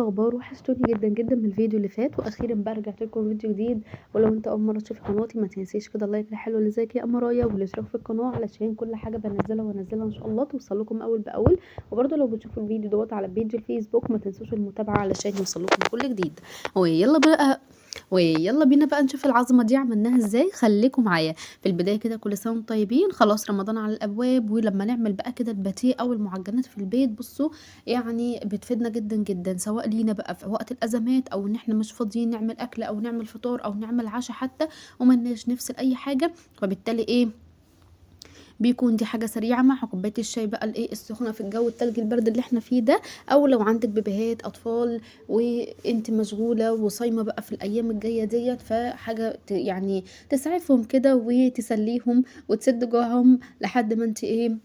الاخبار؟ وحشتوني جدا جدا من الفيديو اللي فات، واخيرا بقى رجعت لكم فيديو جديد. ولو انت اول مره تشوف قناتي ما تنسيش كده ال like الحلو اللي زيك يا قمرايه والاشتراك في القناه علشان كل حاجه بنزلها وانزلها ان شاء الله توصل لكم اول باول. وبرده لو بتشوفوا الفيديو دوت على page الفيسبوك ما تنسوش المتابعه علشان يوصل لكم كل جديد. ويلا بينا بقى نشوف العظمه دي عملناها ازاي، خليكم معايا. في البدايه كده كل سنه وانتم طيبين، خلاص رمضان على الابواب، ولما نعمل بقى كده الباتيه او المعجنات في البيت بصوا يعني بتفيدنا جدا جدا، سواء لينا بقى في وقت الازمات او ان احنا مش فاضيين نعمل اكل او نعمل فطار او نعمل عشاء حتى وملناش نفس لاي حاجه، فبالتالي ايه بيكون دي حاجه سريعه مع كوبايه الشاي بقى الايه السخنه في الجو التلج البرد اللي احنا فيه ده، او لو عندك بيبيهات اطفال وانت مشغوله وصايمه بقى في الايام الجايه ديت، فحاجه يعني تسعفهم كده وتسليهم وتسد جوعهم لحد ما انت ايه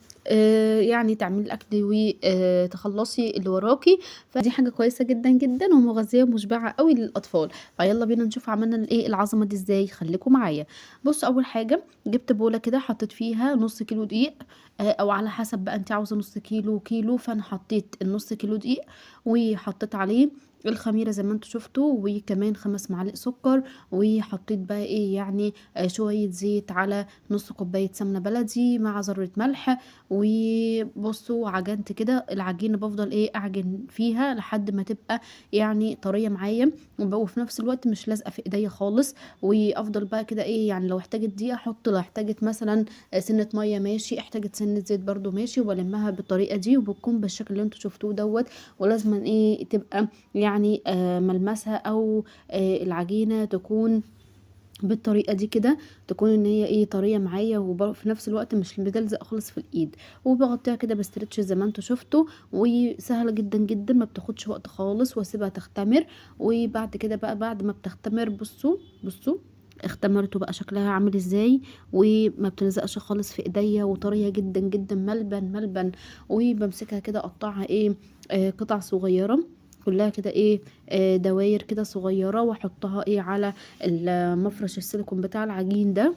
يعني تعملي الاكل وتخلصي اللي وراكي. فدي حاجه كويسه جدا جدا ومغذيه ومشبعه قوي للاطفال. فيلا بينا نشوف عملنا الايه العظمه دي ازاي، خليكم معايا. بصوا اول حاجه جبت بوله كده حطيت فيها نص كيلو دقيق، او على حسب بقى انت عاوزه نص كيلو كيلو، فانا حطيت النص كيلو دقيق وحطيت عليه الخميره زي ما انتوا شفتوا، وكمان 5 معالق سكر، وحطيت بقى ايه يعني شويه زيت على نص كوبايه سمنه بلدي مع ذره ملح. وبصوا عجنت كده العجينه، بفضل ايه اعجن فيها لحد ما تبقى يعني طريه معايا، وفي نفس الوقت مش لازقه في ايديا خالص. وافضل بقى كده ايه يعني لو احتاجت دقيقه احط، لو احتاجت مثلا سنه ميه ماشي، احتاجت سنه زيت برضو ماشي، وبلمها بالطريقه دي وبتكون بالشكل اللي انتوا شفتوه دوت. ولازم ايه تبقى ملمسها او العجينه تكون بالطريقه دي كده، تكون ان هي ايه طريه معايا وفي نفس الوقت مش بتلزق خالص في الايد. وبغطيها كده ب stretch زي ما انتوا شفتوا، وسهله جدا جدا ما بتاخدش وقت خالص، واسيبها تختمر. وبعد كده بقى بعد ما بتختمر بصوا اختمرته بقى شكلها عامل ازاي، وما بتلزقش خالص في ايديا، وطريه جدا جدا ملبن ملبن. وبمسكها كده اقطعها ايه قطع صغيره كلها كده ايه دواير كده صغيره، واحطها ايه على المفرش السيليكون بتاع العجين ده.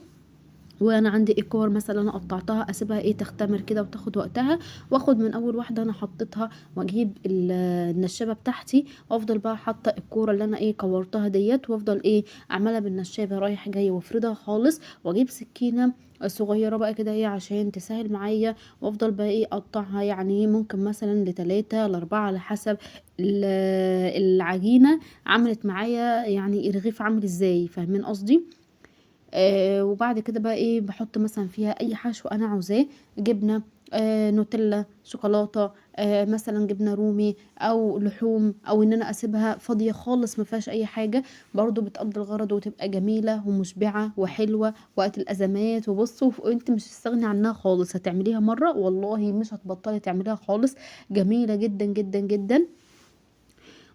وانا عندي ايه كور مثلا انا قطعتها، اسيبها ايه تختمر كده وتاخد وقتها، واخد من اول واحده انا حطيتها واجيب النشابه بتاعتي، وافضل بقى حاطه الكوره اللي انا ايه كورتها ديت، وافضل ايه اعملها بالنشابه رايح جاي وافردها خالص، واجيب سكينه صغيره بقى كده ايه عشان تسهل معايا، وافضل بقى ايه اقطعها يعني ممكن مثلا ل3 ل4 على حسب العجينه عملت معايا يعني الرغيف عامل ازاي، فاهمين قصدي؟ وبعد كده بقى ايه بحط مثلا فيها اي حشو انا عاوزاه، جبنه، نوتيلا، شوكولاته، مثلا جبنه رومي او لحوم، او ان انا اسيبها فاضيه خالص ما فيهاش اي حاجه، برضو بتقضي الغرض وتبقى جميله ومشبعه وحلوه وقت الازمات. وبصوا انت مش هتستغني عنها خالص، هتعمليها مره والله مش هتبطلي تعمليها خالص، جميله جدا جدا جدا.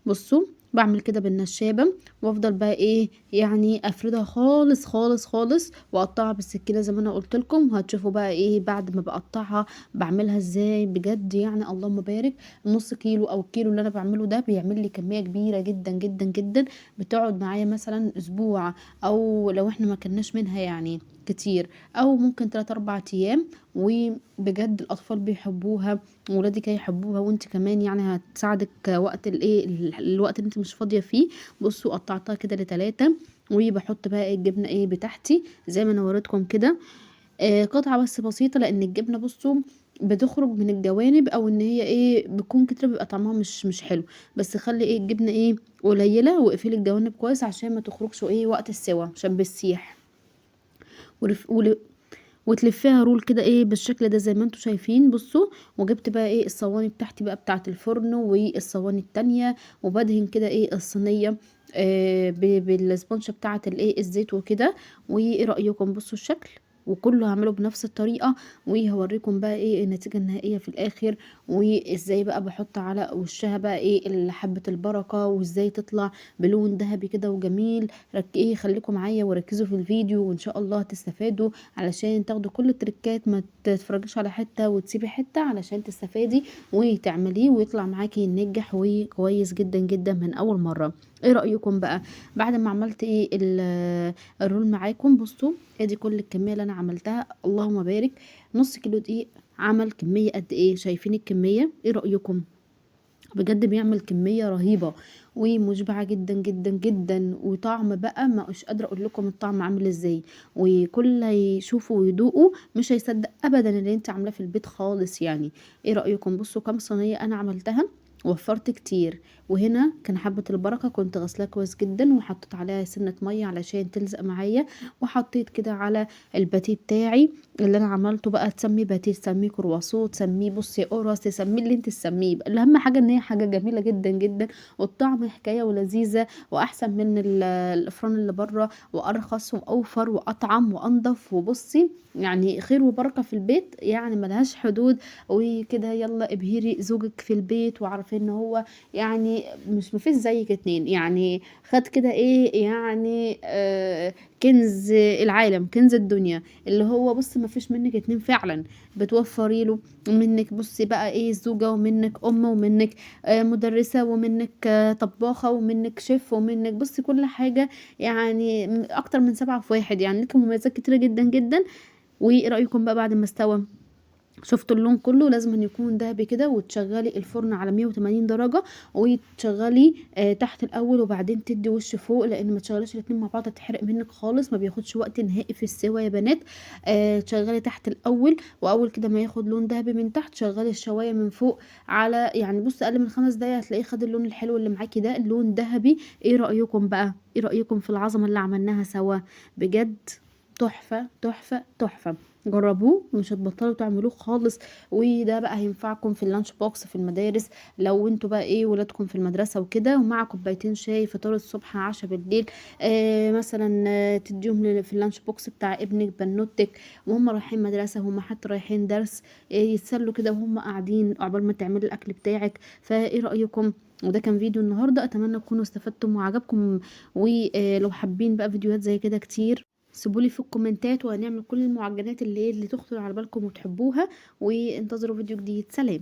بصوا بعمل كده بالنشابه، وافضل بقى ايه يعني افردها خالص خالص خالص، واقطعها بالسكينه زي ما انا قلت لكم. وهتشوفوا بقى ايه بعد ما بقطعها بعملها ازاي بجد، يعني اللهم بارك. نص كيلو او الكيلو اللي انا بعمله ده بيعمل لي كميه كبيره جدا جدا جدا، بتقعد معايا مثلا اسبوع، او لو احنا ما كلناش منها يعني كتير، او ممكن 3-4 ايام. وبجد الاطفال بيحبوها، وولادك هيحبوها، وانت كمان يعني هتساعدك وقت الايه الوقت اللي انت مش فاضيه فيه. بصوا قطعتها كده ل3، وبحط بقى ايه الجبنه ايه بتاعتي زي ما انا وريتكم كده، قطعه بس بسيطه، لان الجبنه بصوا بتخرج من الجوانب، او ان هي ايه بتكون كتير بيبقى طعمها مش حلو، بس خلي ايه الجبنه ايه قليله، واقفلي الجوانب كويس عشان ما تخرجش ايه وقت السوا عشان بتسيح. وتلفيها رول كده ايه بالشكل ده زي ما انتوا شايفين. بصوا وجبت بقى ايه الصواني بتاعتي بقى بتاعت الفرن والصواني التانية، وبدهن كده ايه الصينية، بالسبونجة بتاعت الايه الزيت وكده. وايه رأيكم؟ بصوا الشكل، وكله هعمله بنفس الطريقة، وهوريكم بقى ايه النتيجة النهائية في الاخر، وازاي بقى بحط على وشها بقى ايه حبة البركة، وازاي تطلع بلون ذهبي كده وجميل. ايه خليكم معايا وركزوا في الفيديو، وان شاء الله هتستفادوا علشان تاخدوا كل التريكات، ما تتفرجيش على حتة وتسيبي حتة علشان تستفادي وتعمليه ويطلع معاكي ناجح وكويس جدا جدا من اول مرة. ايه رأيكم بقى بعد ما عملت ايه الرول معاكم؟ بصوا ادي كل الكمية اللي انا عملتها، اللهم بارك. نص كيلو دقيق عمل كمية قد ايه؟ شايفين الكمية؟ ايه رأيكم؟ بجد بيعمل كمية رهيبة ومشبعة جدا جدا جدا، وطعم بقى مش قادرة اقول لكم الطعم عامل ازاي، وكل يشوفه ويدوقه مش هيصدق ابدا اللي انت عاملاه في البيت خالص. يعني ايه رأيكم؟ بصوا كام صينية انا عملتها، وفرت كتير. وهنا كان حبة البركة كنت غسلاها كويس جدا، وحطيت عليها سنة مية علشان تلزق معايا، وحطيت كده على الباتيه بتاعي اللي انا عملته بقى، تسميه باتيه، تسميه كرواسون، تسميه بصي قرص، تسميه اللي انت تسميه، اهم حاجة ان هي حاجة جميلة جدا جدا، والطعم حكاية ولذيذة، واحسن من الافران اللي بره، وارخص واوفر واطعم وانضف. وبصي يعني خير وبركة في البيت، يعني ملهاش حدود. وكده يلا ابهري زوجك في البيت، وعارفين ان هو يعني مش مفيش زيك اتنين، يعني خد كده ايه يعني كنز العالم، كنز الدنيا، اللي هو بصي مفيش منك اتنين فعلا. بتوفري له منك بصي بقى ايه زوجة، ومنك ام، ومنك مدرسة، ومنك طباخة، ومنك شيف، ومنك بصي كل حاجة، يعني اكتر من 7 في 1، يعني لكم مميزات كتيرة جدا جدا. وايه رأيكم بقى بعد ما استوى؟ شفتوا اللون كله لازم أن يكون دهبي كده، وتشغلي الفرن على 180 درجة، وتشغلي تحت الأول وبعدين تدي وش فوق، لأن ما تشغليش الاتنين مع بعض هتحرق منك خالص، ما بياخدش وقت نهائي في السوا يا بنات. تشغلي تحت الأول، وأول كده ما ياخد لون دهبي من تحت شغلي الشواية من فوق على يعني بصي أقل من 5 دقايق هتلاقيه خد اللون الحلو اللي معاكي ده، اللون ذهبي. ايه رأيكم بقى؟ ايه رأيكم في العظمة اللي عملناها سوا؟ بجد تحفة تحفة تحفة، جربوه ومش هتبطلوا تعملوه خالص. وده بقى هينفعكم في ال lunch box في المدارس، لو انتوا بقى ايه ولادكم في المدرسة وكده، ومع كوبايتين شاي فطار الصبح عشاء بالليل، مثلا، تديهم في ال lunch box بتاع ابنك بنوتك وهم رايحين مدرسة، هم حتى رايحين درس، يتسلوا كده وهم قاعدين عقبال ما تعملي الاكل بتاعك. فايه رأيكم؟ وده كان فيديو النهارده، اتمنى تكونوا استفدتم وعجبكم، ولو حابين بقى فيديوهات زي كده كتير سيبولي في الكومنتات، وهنعمل كل المعجنات اللي تخطر على بالكم وتحبوها. وانتظروا فيديو جديد. سلام.